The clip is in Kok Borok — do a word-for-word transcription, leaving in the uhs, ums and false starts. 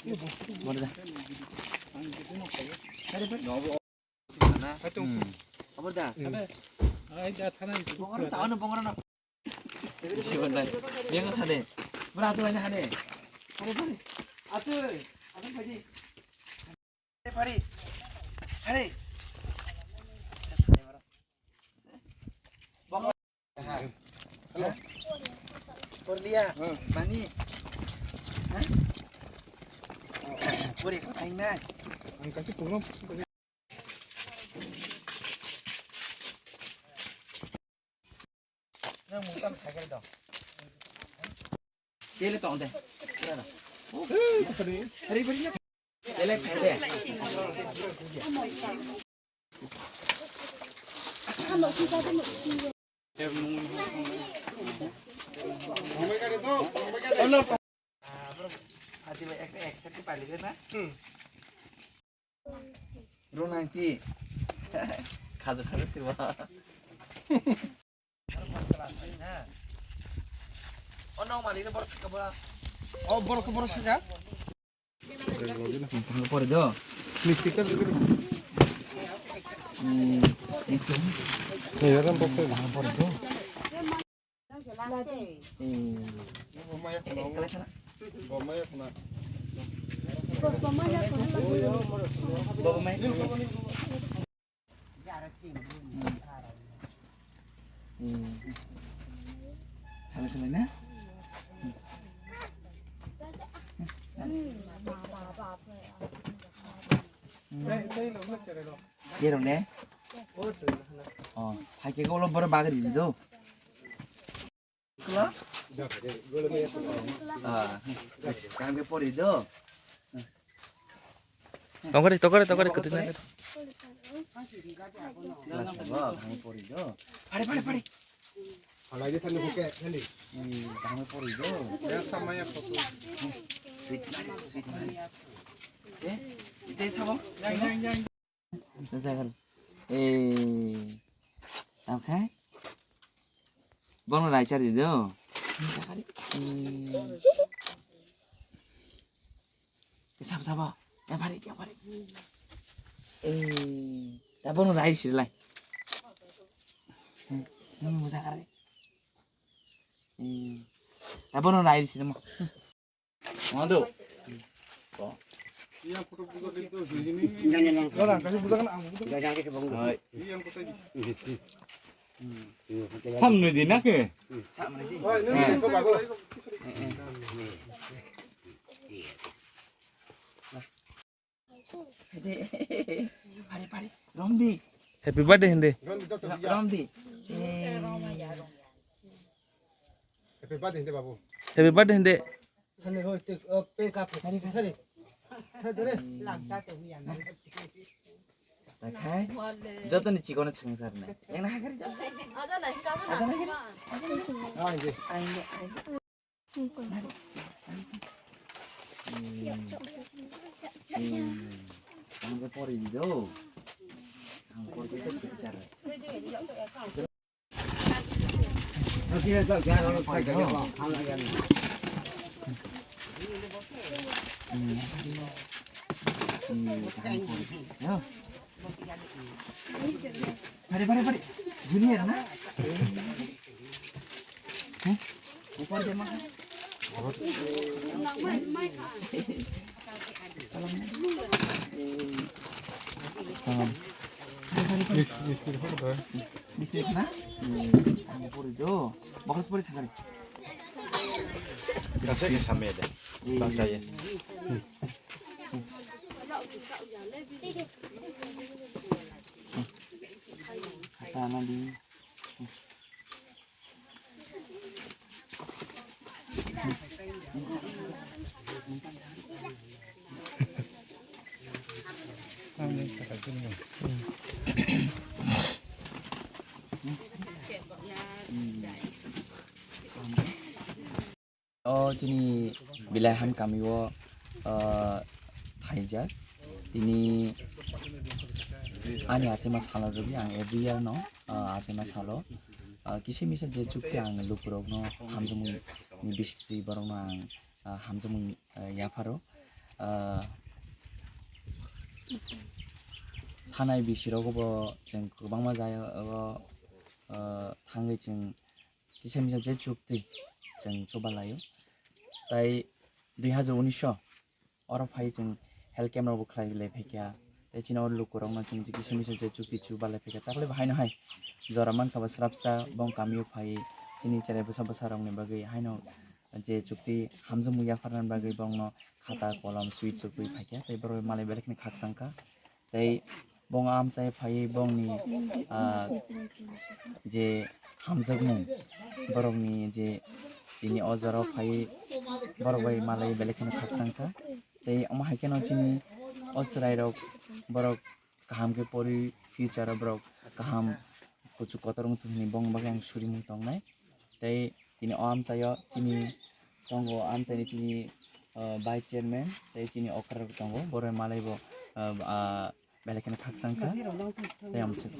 Bora da. Haitung. Hmm. Abo da. Ada. Ai da thana isi. Bongor no chawa no, bongor no. Isi bondai. Yang sana. Bora atu aja hane. Hare, hare. Atu. Atu phaidi. Hare, hare. Hare. Bongor. Hello. Porlia, mani. Hah? Puri ko thang na. Ang kasi program. Nang mutam cycle do. Tele tong de. Pura da. Hari bari ya. Tele phai de. Ati bai ekta accept pali de na. Rung nang ti. Khaju khaju siwa. Oh, no, mali na borok ka bora. Oh, borok ka borok saka. Pori do. Plastic ka. Hmm, itu. Hey, orang pakai. Pori do. Sampai sampai na. Kerong ne? Oh, hai ke ko lo bor bagri do. School? Ah, kaham khe pori do. Tokore, tokore, tokore, kutu na. Class five o kaham pori do. Pare, pare, pare. Halai de thani buke, thani. Hmm, kaham pori do. Ya, samaya photo. Sweets nari, sweets nari. Eh, ite sabo? Yang, yang, yang. Jagal. Eh. Tamo khai? Bono rai chari do. Jagal. Eh. Sabo, sabo. Yang pari, yang pari. Eh. Ta bono rai sir lai. Hmm. Nang mo jagal. Eh. Ta bono rai sir mo. Madu. Iya, photo buka gitu, sini. Orang kasih buka kan, aku buka. Hai. Iya, yang photo ini. Samne di na ke? Wah, ini, ini, ini, bagus. Pari, pari. Romdi. Happy birthday, hindi. Romdi. Happy birthday, hindi, babu. Happy birthday, hindi. Thani hoi, twi, oh, pe ka phe, thani, thani. Thani, thani. Takhai, joto ni chikon swng sar nai. Yang na hakari da. Aja na hika. Aja na hika. Ah, hindi. Ainde, ainde. Hmm. Hmm. Ang ko pori do. Ang ko pori do. Pare, pare, pare. Junior na? Hah? Upor de ma. Yes, yes, yes. Mistake na? Ang pori do. Bakas pori sakari. Rasa ke sampai ada. Iya. Bangsa ya. Kata nanti. O chini Bilaiham kami o, ah, thaijak. Tini ani achaima salo rwgwi ang every year no, ah, achaima salo, ah, kisa misa je chukti ang lukurokno hamjakmung ni bisingtwi borokno ang, ah, hamjakmung, ah, yapharo. ah, thanai bisirogo bo chwng kwbangma jagao, ah, thangwi chwng kisa misa je chukti chwng chuba laio. Tai dui hazar unis o oro phai chwng health camp rokbo khlai lai phaikha. Tai chini oro lukurokno chwng je kisa misa je chukti chuba lai phaikha. Takle bo haino hai jora mankha bo srapsa bong kamio phai chini cherai bwsa bwsarokni bagwi haino je chukti hamjakmung yapharnani bagwi bongno khata kolom swi chukwi phaikha. Tai borok malai belai kheno khakchangkha. Tei bong amchai phaiwi bongni, ah, je hamjakmung, borokni je tini o jorao phaiwi borok bai malai belai kheno khakchangkha. Tei omo hai kheno chini o chwrairok borok kaham khe pori future o borok kaham kuchuk kotor wngthok hinwi bongni bagwi ang surimung tongnai. Tei tini o amchaio chini tongo, amchaini chini, ah, vice chairman tei chini okra rok tongo, borok malai bo, ah, ah, belai kheno khakchangkha tei amswk.